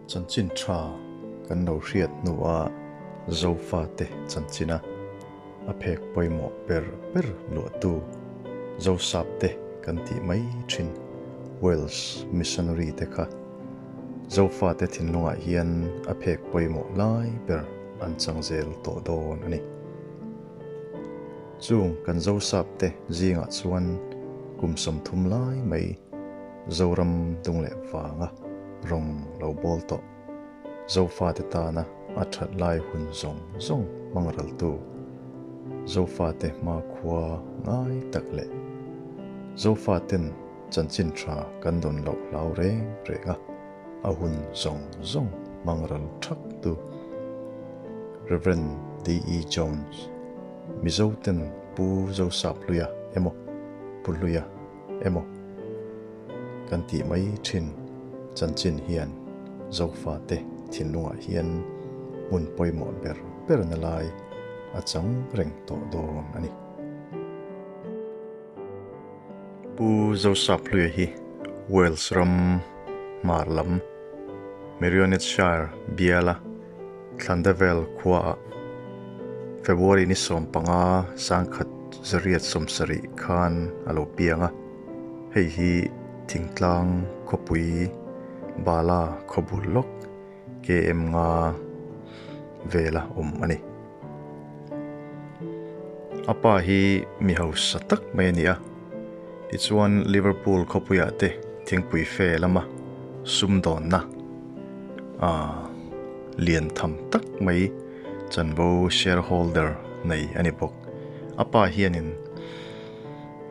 Chanchin tha kan lo hriat hnua Zofate chanchina a phek pawimawh ber ber luahtu Zosapte kan tih mai thin Wales missionary te kha Zofate thinlungah hian a phek pawimawh lai ber an chang zel tawh dawn a ni. Chung kan Zosapte zingah chuan kum 30 lai mai Zoram dung leh vanga rawng lo bawl tawh Zofate tana a that lai hun zawng zawng hmangraltu Zofate hmakhua ngai tak leh Zofaten chanchin tha kan dawn loh hlau reng reng a, a hun zawng zawng hmangral thak tu Rev. D. E. Jones, Mizoten Pu Zosapluia emaw Pu Hluia emaw kan tih mai thin chanchin hian Zofate thinlungah hian hmun pawimawh ber ber na lai a chang reng tawh dawn a ni. Pu Zosapluia hi Wales ram hmar lam Merionethshire biala Llandavel khuaah February ni 15 1970 khan a lo piang a, hei hi thingtlang khawpui Bala khawbul lawk KM nga vela awm a ni. A pa hi mi hausa tak mai a ni a, tichuan Liverpool khawpuiah te thingpui fe lama sumdawnna a lian tham tak mai chanvo shareholder nei a ni bawk. A pa hianin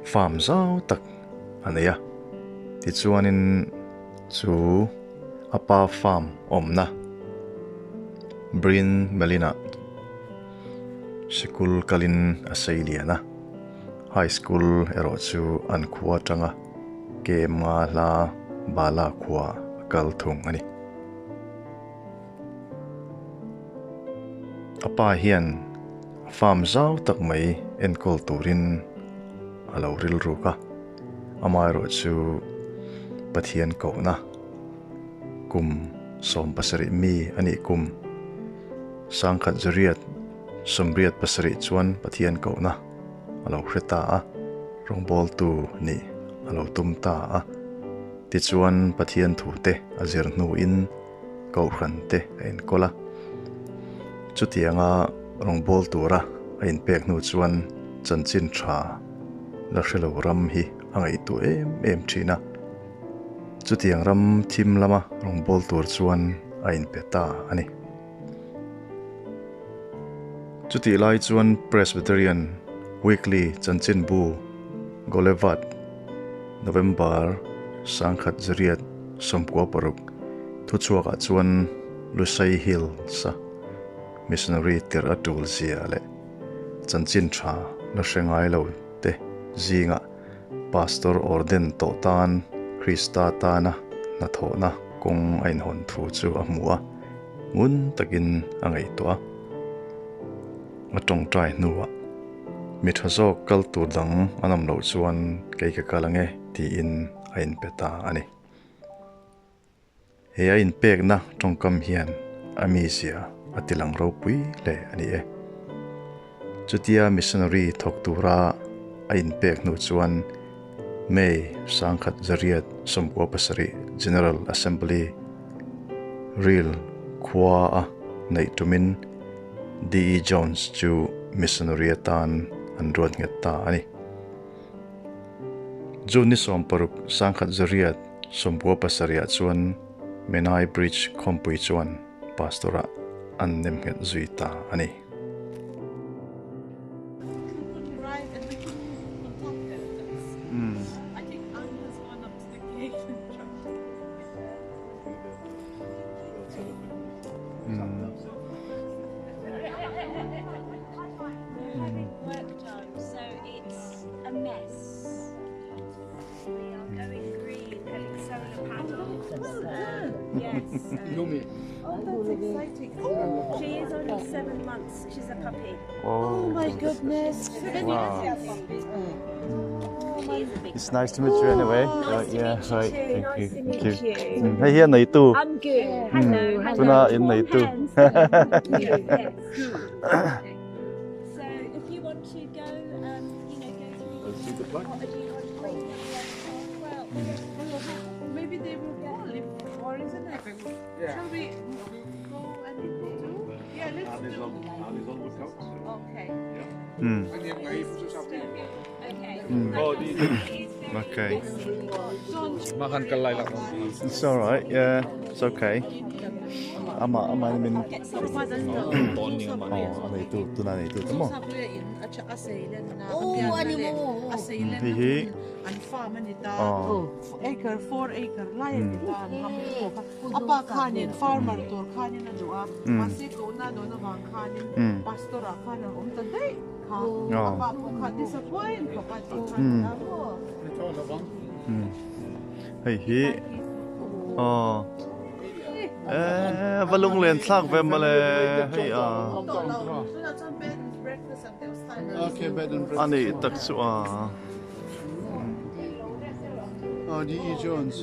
farm zau tak a nei a, tichuanin chu a pa farm awmna Bryn Melin-ah sikul kalin a sei lian a, high school erawh chu an khua atanga KM nga hla Bala khua a kal thung a ni. A pa hian farm zau tak mai enkawl turin a lo rilruk a, amaherawh chu Pathian kohna kum 17 mi a nih kum 1987 chuan Pathian kohna a lo hre ta a, rawngbawltu nih a lo tum ta a. Tichuan Pathian thute a zir hnuin Kohhran te a inkawl a. Chutianga rawngbâwl tura a inpek hnu chuan chanchin tha la hre lo ram hi a ngaihtuah em em thin a. Chutiang ram thim lama rawngbâwl tur chuan a inpe ta a ni. Chutih lai chuan Presbyterian Weekly chanchinbu Golevat, November 1996 thuchhuakah chuan Lusei Hills-a missionary tirh a tul zia leh chanchin tha la hre ngai lo te zingah Pastor Orden tawh tan Krista tana hnathawhna kawng a inhawn thu chu a hmu a, ngun takin a ngaihtuah a. A tawngtai hnuah mi tha zawk kal tur dang an awm loh chuan kei ka kal ang e tiin a inpe ta a ni. He a inpekna tawngkam hian a mizia a tilang ropui hle a ni e. Chutia missionary thawk tura a inpek hnu chuan May 1997 General Assembly Ril khua a neih tumin D. E. Jones chu missionary atan an ruat nghet ta a ni. June ni 16 1997 ah chuan Menai Bridge khawmpui chuan pastor ah an nem nghet zui ta a ni. She is only 7 months. She's a puppy. Oh my goodness. Wow. Oh. It's nice to meet you anyway. Nice to yeah, meet you right. too. Thank Nice you. to Thank meet you. you. Hei hi a neitu. I'm good. Hello. Hello. Tuna in Warm neitu. hands. Yes. Okay. So if you want to go, go through. See the plaque? Or do you want to wait? Well, Maybe they will call if or isn't it? Shall we go and do? Yeah, let's do. Okay. Okay. Okay. Makan kalai lang. It's all right. Yeah, it's okay. Ama ama ni min. Oh, a neitu tuna neitu te maw. Hei hi. Oh. Acre, 4 acre lai a ni ta an ham bawk a. A pa khanin farmer tur khanin a duh a, mahse kohna dawn avang khanin pastor ah khan a awm ta daih kha. A pa pawh khan disappoint khawp a tih khan a maw. Hei hi aw eh va lunglen thlak ve mawle hei a. A nih tak chu a. D.E. Jones.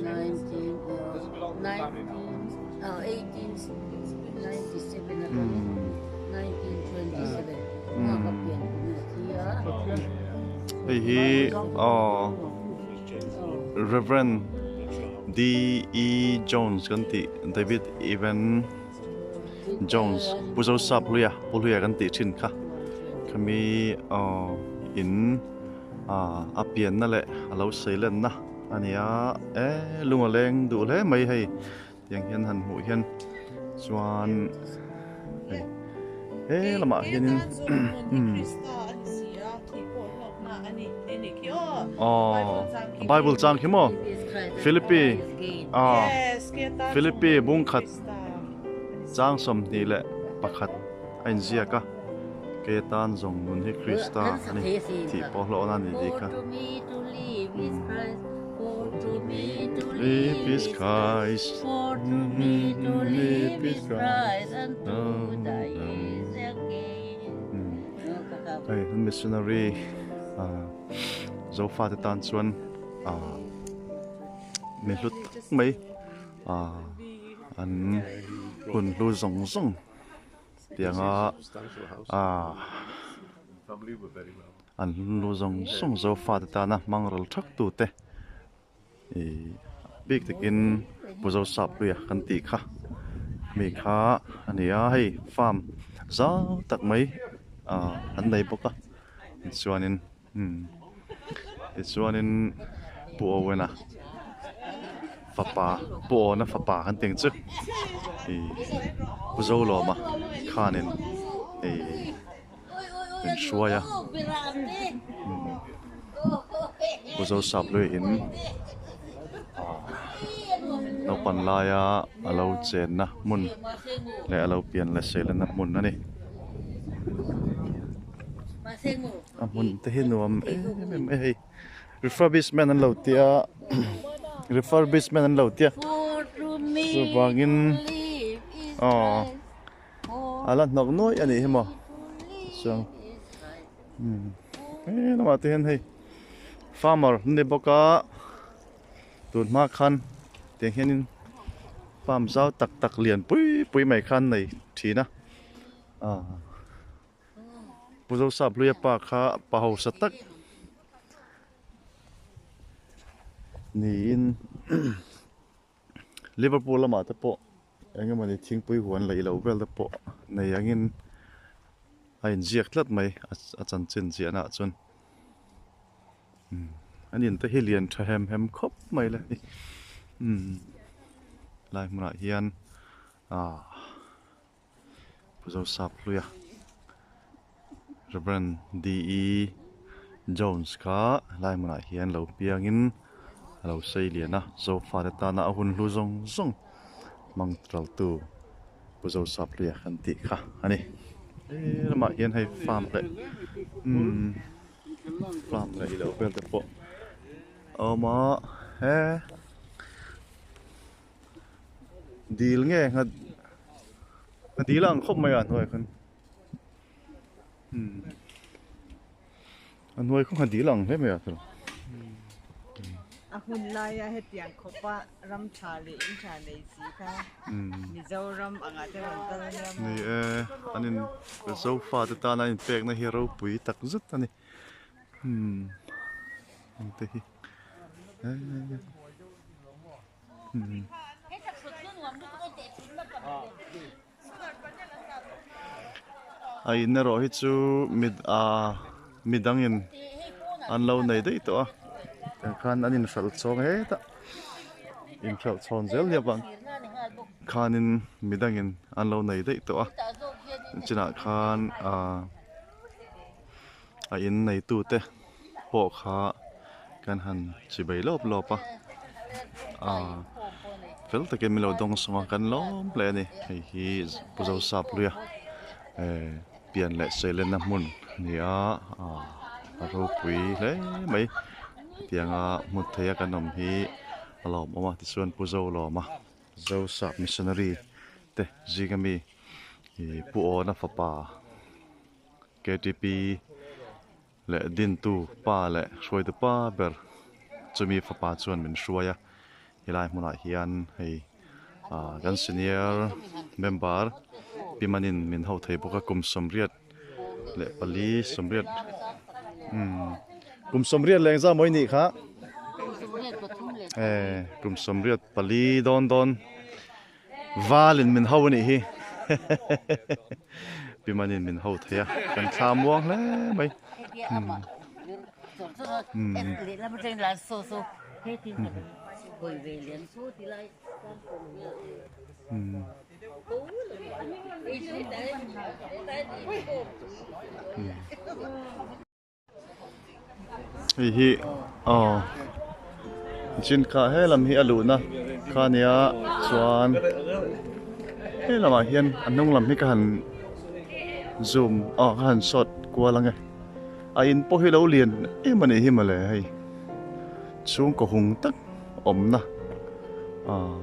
Hei hi aw Reverend D.E. Jones kan tih David Evan Jones Pu Joseph Hluia Pu Hluia kan tih thin kha khami aw in a pianna leh a lo seilenna a ni a e lung a leng duh hle mai hei tiang hian han hmuh hian chuan hei he lamah hianin aw bible chang khi maw Philippi aw Philippi bungkhat chang 21 a inziak a. Ke tan zawng nun hi Krista a ni tih pawh hlawhna a ni tih kha. Live is Christ. Live is Christ. Hei missionary Zofa te tan chuan mi hlut tak mai an hun hlu zawng zawng. Tianga ah an lu zawng zawng zo fate tana hmang ral thak tute ih bik takin Pu Zosapluia kan tih kha mi kha a ni a hei farm zau tak mai ah an nei bawk a tichuanin umm tichuanin Pu Owen-a fapa Pu Awna fapa kan tih ang chu ih Pu Zolawma khanin ih min hruai a Pu Zosapluia in ah naupang laia a lo chenna hmun leh a lo pian leh seilenna hmun a ni. A hmun te hi nuam em em mai hei refurbishment an lo tia refurbishment an lo tia chuvangin aw a la hnawk nuaih a nih hi maw chuan umm he lamah te hian hei farmer an ni bawk a tun hma khan tiang hianin farm zau tak tak lian pui pui mai khan nei thin a ah. Pu Joseph Hluia pa kha pa hausa tak niin Liverpool lamah te pawh eng emawni thingpui huan laih loh vel te pawh nei angin a inziak tlat mai a chanchin ziahna ah chuan an in te hi lian tha hem hem khawp mai le lai hmunah hian ah. Pu Joseph Hluia Reverend DE Jones kha helai hmunah hian lo piangin a lo sei lian a, Zofate tana a hun hlu zawng zawng hmang ṭaltu Pu Joseph Hluia kan tih kha a ni. He lamah hian hei farm leh umm farm leh ilo vel te pawh a awm a he. Dil nge nghat a dil ang khawp mai a hnuai khan umm a hnuai khaw nghat dil ang hle mai a. A hun laia hetiang khawpa ram tha leh in tha nei si kha Mizoram angah te rawn kal ania maw? Ni e, an in Zofa te tana an inpekna hi ropui tak zet a ni. Umm ang te hi umm. A in erawh hi chu mit ah midangin an lo nei daih tawh a tiang khan an inhralh chhawng hetah inhralh chhawn zel nia vang khanin midangin an lo nei daih tawh a chinah khan ah a in neitu te pawh kha kan han chibei lawp lawp a ah fel takin min lo dawng sawng a kan lawm hle a ni hei hi Pu Zosapluia eh pian leh seilenna hmun a ni a ah a ropui hle mai hetianga hmu thei a kan awm hi a lawmawm a tichuan Pu Zolawma Zosap missionary te zinga mi ih Pu Awna fapa K_T_P leh dintu pa leh hruaitu pa ber chumi fapa chuan min hruai a helai hmunah hian hei ah kan senior member pi manin min ho thei bawk a kum sawmriat leh pali sawmriat umm kum sawmriat leh engzah maw i nih kha eh kum sawmriat pali dawn dawn. Valin min ho anih hi Pimanin min ho thei a kan thla muang hle mai Hei hi aw chin kha he lam hi a luhna kha ania chuan he lamah hian a hnung lam hi ka han zoom aw ka han shot kual ang e a in pawh hi lo lian em a nih hi mawle hei chhungkaw hung tak awmna aw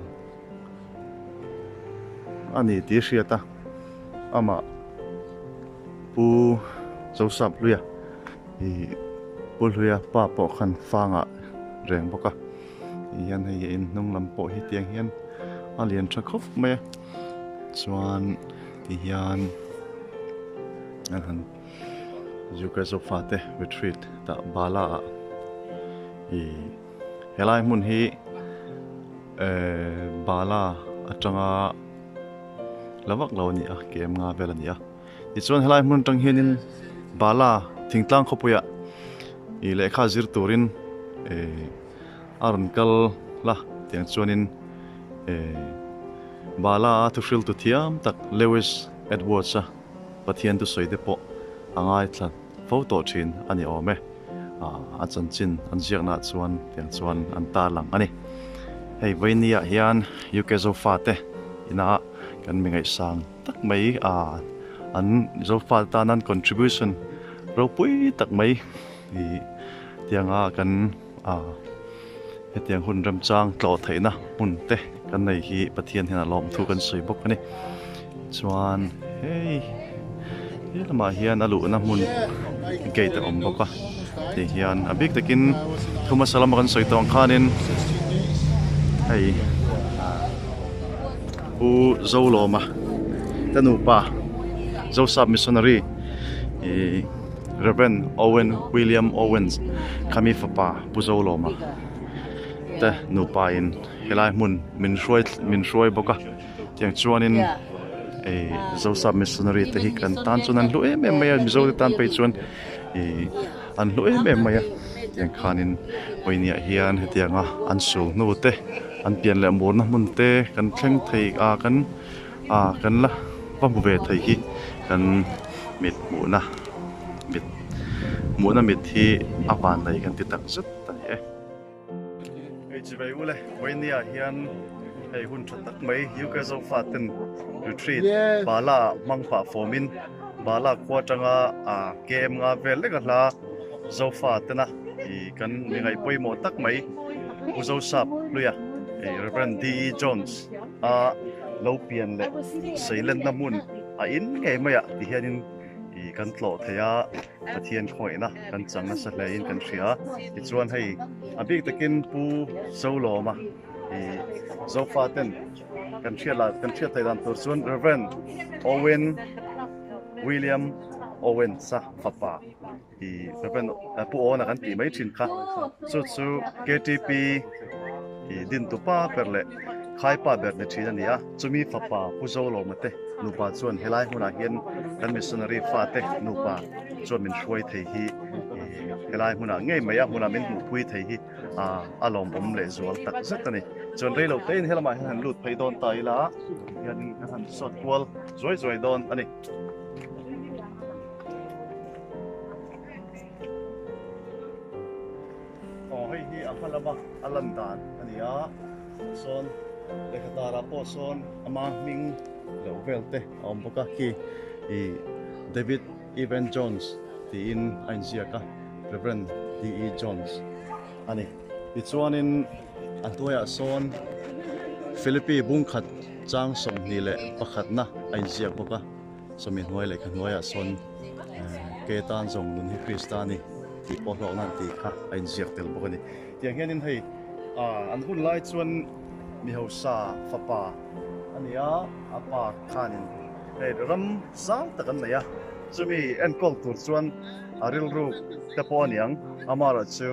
a ni tih a hriat a amah. Pu Joseph Hluia ih Pu Hluia pa pawh khan fangah reng bawk a ti hian hei a inhnung lam pawh hi tiang hian a lian tha khawp mai a chuan ti hian an han Zuka Zofa te retreat tah Bala ah ih helai hmun hi ehh Bala atanga la vak lo a ni a kem nga vel a ni a tichuan helai hmun atang hianin Bala thingtlang khawpuiah ih lehkha zir turin ehh a rawn kal la tiang chuanin ehh Bala a thuhriltu thiam tak Lewis Edwards a Pathian thusawi te pawh a ngaithla fo tawh thin a ni awm e ah a chanchin an ziaknaah chuan tiang chuan an tarlang a ni. Hei vawinia hian UK Zofa te ina kan mi ngaihsang tak mai ah an Zofa te tan an contribution ropui tak mai ih tianga kan ah hetiang hun remchang tlawh theihna hmun te kan nei hi Pathian hian a lawmthu kan sawi bawk a ni. Chuan hei he lamah hian a luhna hmun gate a awm bawk a ti hian a bik takin thu hmasa lama kan sawi tawh ang khanin hei Pu Zolawma te nupa Joseph Missionary ih Rev Owen William Owens khami fapa Pu Zolawma te nupa in helai hmun min hruai min hruai bawk a. Tiang chuanin ih Zosap missionary te hi kan tan chuan an hlu em em mai a Mizo te tan phei chuan ih an hlu em em mai a tiang khanin pawihniah hian hetianga an sul hnu te an pian leh murna hmun te kan thleng thei a kan ah kan la va hmu ve thei hi kan mit hmuhna mit hmuhna mit hi a van nei kan ti tak zet a ni e. Hei chivei ule Vawinia hian hei hun tha tak mai UK Zofa ten retreat Bala ah hmang pah fawmin Bala khua atanga KM nga vel lek a hla Zofa tena ih kan mi ngaih pawimawh tak mai Pu Zosap Hluia ih Rev DE Jones a lo pian leh seilenna hmun a in ngei mai ah ti hianin ih kan tlawh thei a. Pathian khawihna kan chang nasa hle in kan hria tichuan hei A bik takin Pu Zolawma i Zofa ten kan hriat lah kan hriat theih dan tur chuan Rev. Owen William Owens-a fapa i Rev. Pu Awna kan tih mai thin kha. Chu chu KTP i dintupa ber leh khaipa ber ni thin a ni a. Chumi fapa Pu Zolawma te nupa chuan helai hmunah hian kan missionary fate nupa chuan min hruai thei hi helai hmunah ngei mai a hmunah min hmuhpui thei hi a lawmawm leh zual tak zet a ni. Chuan rei lo tein helamah hian han lut phei dawn ta ila hianin kan han sawt kual zuai zuai dawn a ni. Aw hei hi a hma lama a lan dan a ni a, sawn lehkha tarah pawh sawn ama hming loh vel te a awm bawk a khi ih David Evan Jones tiin a inziak a Reverend D E Jones a ni. Tichuanin a hnuaiah sawn Philippi bungkhat chang 21na a inziak bawk a. Sawmi hnuai leh ka hnuaiah sawn ke tan zawng nun hi Krista a ni tih pawh hlawkna an tih kha a inziak tel bawk a ni. Tiang hianin hei an hun lai chuan mi hausa fapa a ni a, a pa khanin hei ram zau tak an nei a, chumi enkawl tur chuan a rilru te pawh a niang. Amaherawhchu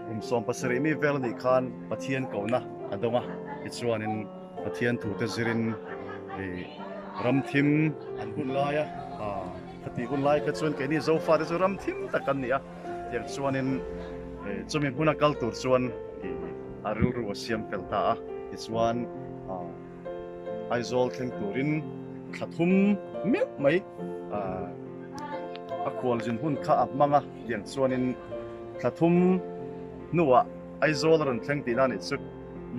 kum 17 mi vel a nih khan Pathian kohna a dawng a, tichuanin Pathian thute zirin ram thim an hun lai a, khati hun lai kha chuan keini Zofa te chu ram thim tak an ni a, tiang chuanin chumi hmuna kal tur chuan a rilru a siam fel ta a, tichuan Aizawl thleng turin thla thum meuh mai a khualzin hun kha a hmang a, tiang chuanin thla thum hnuah Aizawl a rawn thleng tihna a nih chu.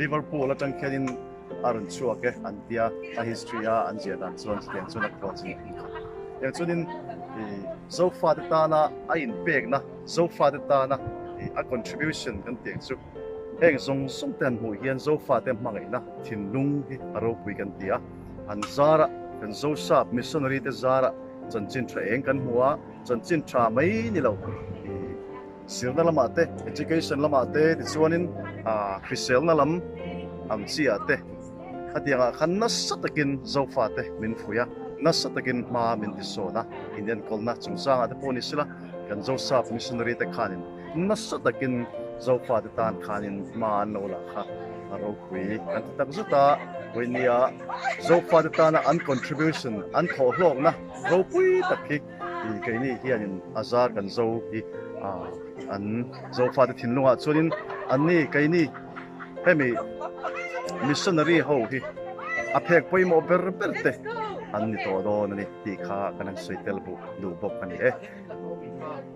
Liverpool atang khianin a rawn chhuak e an tia, a history a an ziah dan chuan chutiang chuan a khualzin hun kha. Tiang chuanin Zofate tana a inpekna, Zofate tana a contribution kan tih ang chu heng zawng zawng te han hmuh hian Zofate hmangaihna thinlung hi a ropui kan ti a. An zara kan Zosap missionary te zara chanchin tha eng kan hmu a, chanchin tha mai ni lo. Sirna lamah te, education lamah te tichuanin hriselna lam ang chi ah te khatiangah khan nasa takin Zofa te min fuih a, nasa takin hma min ti sawn a, inenkawlna chungchangah te pawh ni sela kan Zosap missionary te khanin nasa takin Zofa te tan khanin hma an lo la kha a ropui kan ti tak zet a, vawinia Zofa te tana an contribution an thawhhlawkna ropui tak hi I keini hianin a zar kan zo hi an Zofate thinlungah chuanin anni keini hemi missionary ho hi a phek pawimawh ber ber te an ni tawh dawn a ni tih kha kan han sawi tel buh duh bawk a ni e.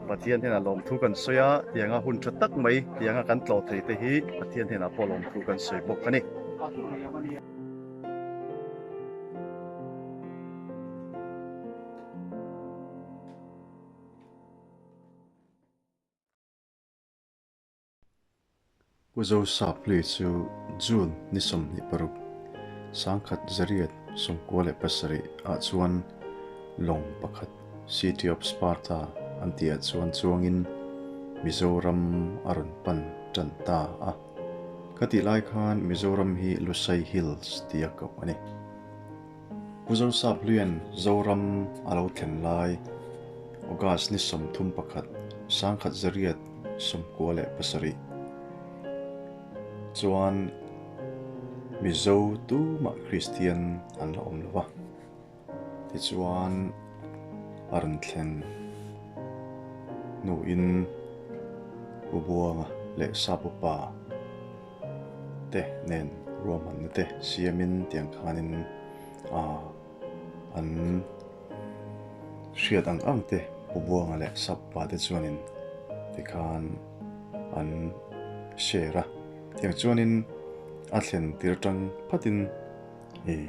Pathian hnenah lawmthu kan sawi a, tianga hun tha tak mai tianga kan tlawh thei te hi Pathian hnenah pawh lawmthu kan sawi bawk a ni. Pu Zosaphli chu June ni 26, 1997 ah chuan lawng pakhat City of Sparta an tihah chuan chuangin Mizoram a rawn pan tan ta a. Khatih lai khan Mizoram hi Lusai Hills tia koh a ni. Pu Zosaphluian Zoram a lo thlen lai August ni 31, 1997 chuan Mizo tumah Kristian an la awm lo va, tichuan a rawn thlen hnuin Pu Buanga leh Sap upa te nen ruahmanna te siamin tiang khanin ah an hriat ang ang te Pu Buanga leh Sapa te chuanin tikhan an share a, tiang chuanin a thlen tir tang phatin ih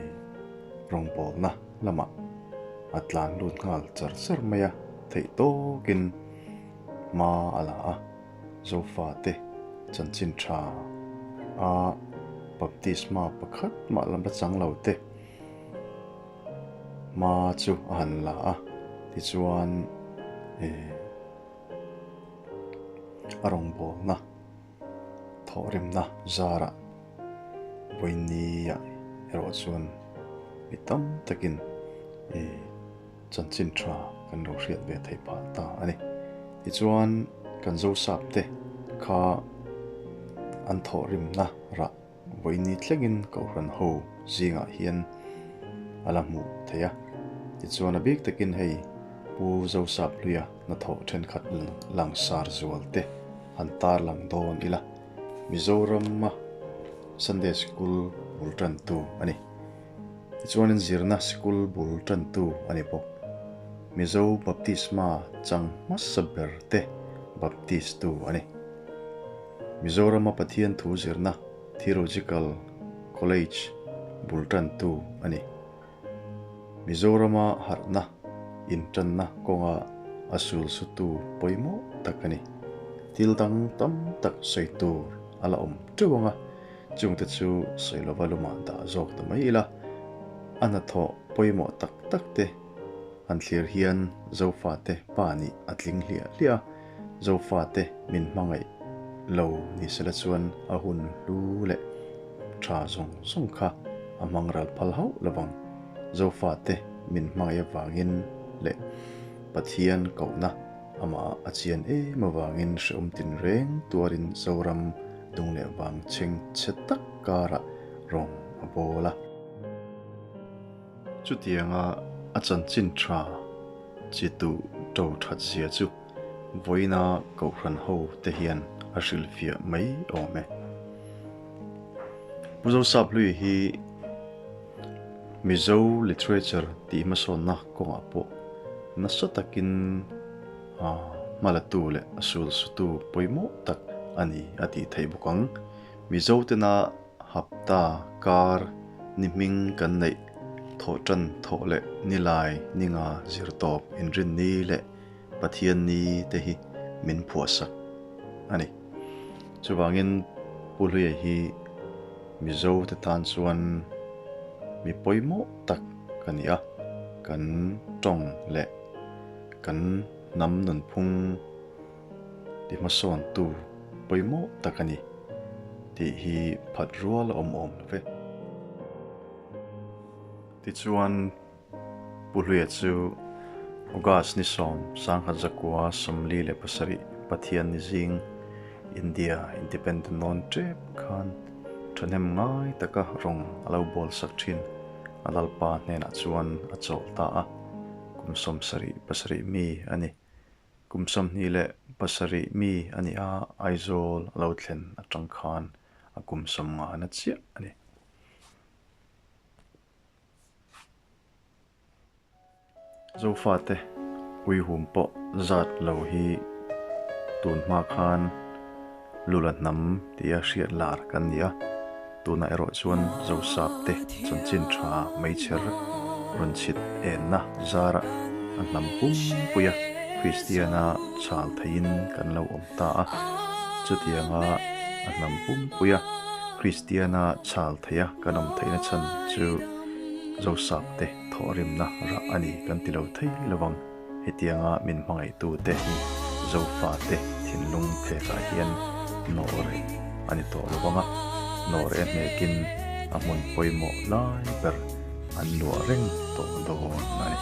rawngbawlna lamah a tlan lut nghal char char mai a, theih tawkin hma a la a. Zofate chanchin tha a baptisma pakhat mah lam la chang lo te hma chu a han la a, tichuan eh a rawngbawlna. thawhrimna zarah vawinia erawh chuan mi tam takin chanchin tha kan lo hriat ve theih phah ta a ni. Tichuan kan Zosap te kha an thawhrimna rah vawiini thlengin Kohhran ho zingah hian a la hmuh theih a. Tichuan a bik takin hei Pu Zosap Hluia hnathawh thenkhat langsar zual te han tarlang dawn ila. Mizorama Sunday School bul tantu a ni. Tichuanin zirna sikul bul tantu a ni bawk. Mizo Baptisma chang hmasa ber te Baptistu a ni. Mizorama Pathian thu zirna Theological College bul tantu a ni. Mizorama harhna intanna kawnga a sulsutu pawimawh tak a ni. Thil dang tam tak sawi tur a la awm teuh ang a, chungte chu sawi lova lumah dah zawk ta mai ila, a hnathawh pawimawh tak tak te han thlir hian Zofate pa nih a tling hliah hliah a, Zofate min hmangaih lo ni sela chuan a hun hlu leh tha zawng zawng kha a hmang ral phal hauh lovang. Zofate min hmangaih avangin leh Pathian kohna amah a chian em avangin hrehawm tinreng tuarin Zoram dung leh vang chheng chhe tak karah rawng a bawl a. Chutianga a chanchin tha chi tuh to that zia chu vawiina Kohhran ho te hian a hrilhfiah mai awm e. Pu Zosap Hlui hi Mizo literature tih hmasawnna kawngah pawh nasa takin hmalatu leh a sulsutu pawimawh tak a ni a tih theih bawk ang. Mizo tena hapta kar ni hming kan neih thawh tan thawh leh nilai ninga zirtawp inrinni leh Pathian ni te hi min phuahsak a ni. Chuvangin Pu Hluia hi Mizo te tan chuan mi pawimawh tak ka ni a, kan tawng leh kan hnam nunphung ti hmasawntu pawimawh tak a ni tih hi phat rual a awm awm lo ve. Tichuan Pu Hluia chu August ni 1947 Pathian ni zing India Independent nawn tep khan thahnem ngai taka rawng a lo bawl sak thin a Lalpa hnenah chuan a chawlh ta a, kum 77 mi a ni. Kum 27 mi a ni a, Aizawl a lo thlen atang khan a kum 50 na chiah a ni. Zofate uihum pawh zat lo hi tun hma khan Lula hnam tia hriat lar kan ni a, tunah erawh chuan Zosapte chanchin tha meichher rawn chhit enna zarah a hnam pumpuia Kristiana chhal theihin kan lo awm ta a, chutianga a hnam pumpuia Kristiana chhal theia kan awm theihna chhan chu Zosapte thawhrimna rah a ni kan ti lo thei lovang. Hetianga min hmangaihtute hi Zofate thinlung phekah hian nawh reh a ni tawh lovang a, nawh reh hnekin a hmun pawimawh lai ber an luah reng tawh dawn a ni.